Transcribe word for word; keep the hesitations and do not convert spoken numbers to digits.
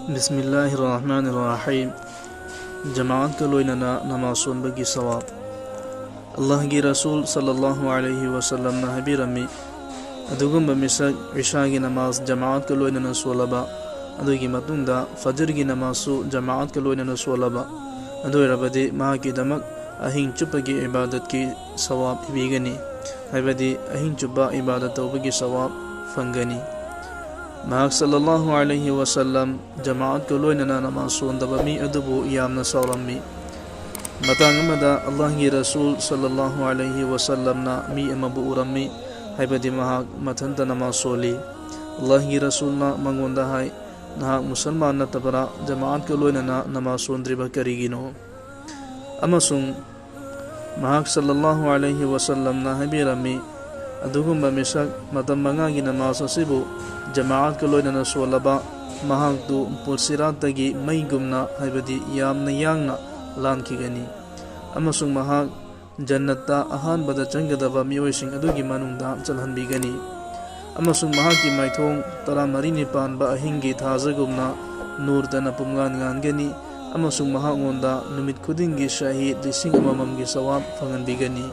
ꯕꯤꯁꯃꯤꯜꯂꯥꯍꯤꯔ ꯔꯍꯃꯥꯅꯤꯔ ꯔꯍꯤꯝ꯫ ꯖꯃꯥꯑꯠꯀ ꯂꯣꯏꯅꯅ ꯅꯃꯥꯖ ꯁꯣꯟꯕꯒꯤ ꯁꯋꯥꯕ꯫ ꯑꯜꯂꯥꯍꯒꯤ ꯔꯁꯨꯜ ꯁꯜꯂꯜꯂꯥꯍꯨ ꯑꯂꯩꯍꯤ ꯋꯁꯜꯂꯝꯅ ꯍꯥꯏꯕꯤꯔꯝꯃꯤ, ꯑꯗꯨꯒꯨꯝꯕ ꯃꯤꯁꯛ ꯏꯁꯥꯒꯤ ꯅꯃꯥꯖ ꯖꯃꯥꯑꯠꯀ ꯂꯣꯏꯅꯅ ꯁꯣꯜꯂꯕ, ꯑꯗꯨꯒꯤ ꯃꯇꯨꯡꯗ ꯐꯖꯔꯒꯤ ꯅꯃꯥꯖꯁꯨ ꯖꯃꯥꯑꯠꯀ ꯂꯣꯏꯅꯅ ꯁꯣꯜꯂꯕ, ꯑꯗꯨ ꯑꯣꯏꯔꯕꯗꯤ ꯃꯍꯥꯛꯀꯤꯗꯃꯛ ꯑꯍꯤꯡ ꯆꯨꯞꯄꯒꯤ ꯏꯕꯥꯗꯠꯀꯤ ꯁꯋꯥꯕ ꯄꯤꯕꯤꯒꯅꯤ, ꯍꯥꯏꯕꯗꯤ ꯑꯍꯤꯡ ꯆꯨꯞꯄ ꯏꯕꯥꯗꯠ ꯇꯧꯕꯒꯤ ꯁꯋꯥꯕ ꯐꯪꯒꯅꯤ꯫ ꯃꯍꯥꯛ ꯁꯜꯂꯜꯂꯥꯍꯨ ꯑꯂꯩꯍꯤ ꯋꯁꯜꯂꯝ ꯖꯃꯥꯑꯠꯀ ꯂꯣꯏꯅꯅ ꯅꯃꯥꯖ ꯁꯣꯟꯗꯕ ꯃꯤ ꯑꯗꯨꯕꯨ ꯌꯥꯝꯅ ꯁꯥꯎꯔꯝꯃꯤ꯫ ꯃꯇꯥꯡ ꯑꯃꯗ ꯑꯜꯂꯥꯍꯒꯤ ꯔꯁꯨꯜ ꯁꯜꯂꯜꯂꯥꯍꯨ ꯑꯂꯩꯍꯤ ꯋꯁꯜꯂꯝꯅ ꯃꯤ ꯑꯃꯕꯨ ꯎꯔꯝꯃꯤ, ꯍꯥꯏꯕꯗꯤ ꯃꯍꯥꯛ ꯃꯊꯟꯇ ꯅꯃꯥꯖ ꯁꯣꯜꯂꯤ꯫ ꯑꯜꯂꯥꯍꯒꯤ ꯔꯁꯨꯜꯅ ꯃꯉꯣꯟꯗ ꯍꯥꯏ, "ꯅꯍꯥꯛ ꯃꯨꯁꯜꯃꯥꯟ ꯅꯠꯇꯕꯔꯥ? ꯖꯃꯥꯑꯠꯀ ꯂꯣꯏꯅꯅ ꯅꯃꯥꯖ ꯁꯣꯟꯗ꯭ꯔꯤꯕ ꯀꯔꯤꯒꯤꯅꯣ?" ꯑꯃꯁꯨꯡ ꯃꯍꯥꯛ ꯁꯜꯂꯜꯂꯥꯍꯨ ꯑꯂꯩꯍꯤ ꯋꯁꯜꯂꯝꯅ ꯍꯥꯏꯕꯤꯔꯝꯃꯤ, ꯑꯗꯨꯒꯨꯝꯕ ꯃꯤꯁꯛ ꯃꯇꯝ ꯃꯉꯥꯒꯤ ꯅꯃꯥꯖ ꯑꯁꯤꯕꯨ ꯖꯃꯥꯑꯠꯀ ꯂꯣꯏꯅꯅ ꯁꯣꯜꯂꯕ, ꯃꯍꯥꯛꯇꯨ ꯄꯨꯜꯁꯤꯔꯥꯠꯇꯒꯤ ꯃꯩꯒꯨꯝꯅ, ꯍꯥꯏꯕꯗꯤ ꯌꯥꯝꯅ ꯌꯥꯡꯅ ꯂꯥꯟꯈꯤꯒꯅꯤ, ꯑꯃꯁꯨꯡ ꯃꯍꯥꯛ ꯖꯟꯅꯠꯇ ꯑꯍꯥꯟꯕꯗ ꯆꯪꯒꯗꯕ ꯃꯤꯑꯣꯏꯁꯤꯡ ꯑꯗꯨꯒꯤ ꯃꯅꯨꯡꯗ ꯆꯜꯍꯟꯕꯤꯒꯅꯤ꯫ ꯑꯃꯁꯨꯡ ꯃꯍꯥꯛꯀꯤ ꯃꯥꯏꯊꯣꯡ ꯇꯔꯥꯃꯔꯤꯅꯤ ꯄꯥꯟꯕ ꯑꯍꯤꯡꯒꯤ ꯊꯥꯖꯒꯨꯝꯅ ꯅꯨꯔꯗꯅ ꯄꯨꯝꯉꯥꯟ ꯉꯥꯟꯒꯅꯤ, ꯑꯃꯁꯨꯡ ꯃꯍꯥꯛꯉꯣꯟꯗ ꯅꯨꯃꯤꯠ ꯈꯨꯗꯤꯡꯒꯤ ꯁꯍꯤꯗ ꯂꯤꯁꯤꯡ ꯑꯃꯃꯝꯒꯤ ꯁꯋꯥꯕ ꯐꯪꯍꯟꯕꯤꯒꯅꯤ꯫